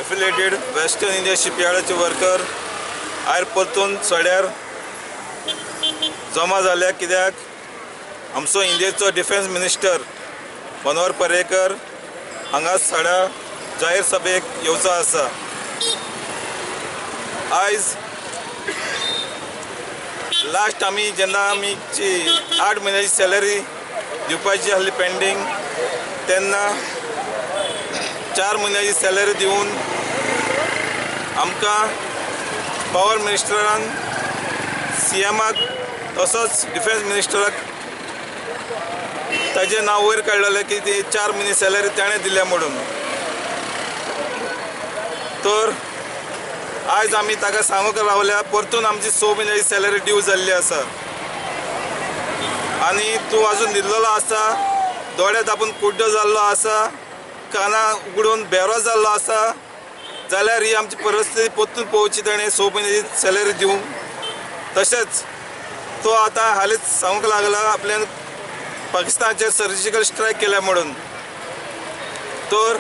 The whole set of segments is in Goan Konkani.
एफिलिएटेड वेस्टर्न इंडिया शिपयार्डाचे वर्कर आयर परतून सड्यार जमा जाल्या कित्याक आमचो इंडियेचो डिफेन्स मिनिस्टर मनोहर पर्रीकर हांगा सड्या जाहीर सभेक येवचो आसा। आयज लास्ट आमी जेन्ना आमी 8 म्हयन्याची सॅलरी दिवपाची आसली पेंडींग तेन्ना 4 म्हयन्याची सॅलरी दिवन आमकां पावर मिनिस्टरान सीएमाक तसोच डिफेन्स मिनिस्टराक ताजें नांव वयर काडलेलें की ती 4 म्हयने सॅलरी ताणें दिल्या म्हणून। तर आयज आमी ताका सांगूंक रावल्या परतून आमची 6 म्हयन्याची सॅलरी ड्यू जाल्ली आसा आनी तूं अजून न्हिदलेलो आसा, दोळे दापून कुड्डो जाल्लो आसा, कानां उगडून बेरो जाल्लो आसा जाल्यार ही आमची परिस्थिती परतून पळोवची ताणें 6 म्हयन्याची सॅलरी दिवंक। तशेंच तो आतां हालींच सांगूंक लागला आपल्यान पाकिस्तानाचेर सर्जिकल स्ट्रायक केल्या म्हणून। तर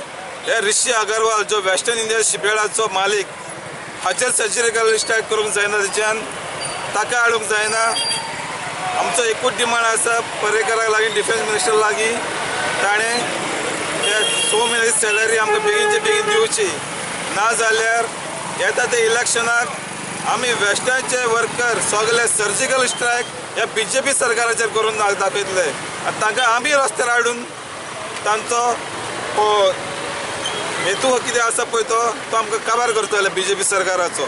हे ऋषी अगरवाल जो वेस्टर्न इंडिया शिपयार्डाचो मालीक हाचेर सर्जिकल स्ट्रायक करूंक जायना, तेच्यान ताका हाडूंक जायना। आमचो एकूच डिमांड आसा पर्रीकराक लागीं, डिफेन्स मिनिस्टर लागीं, ताणें 6 म्हयन्याची सॅलरी आमकां बेगीनचे बेगीन दिवची, ना जाल्यार येता ते इलेक्शनाक आमी वेस्टर्नचे वर्कर सगळे सर्जिकल स्ट्रायक ह्या बीजेपी सरकाराचेर करून दाखयतले आनी तांकां आमी रस्त्यार हाडून तांचो हेतू कितें आसा पळय तो आमकां काबार करतले बीजेपी सरकाराचो।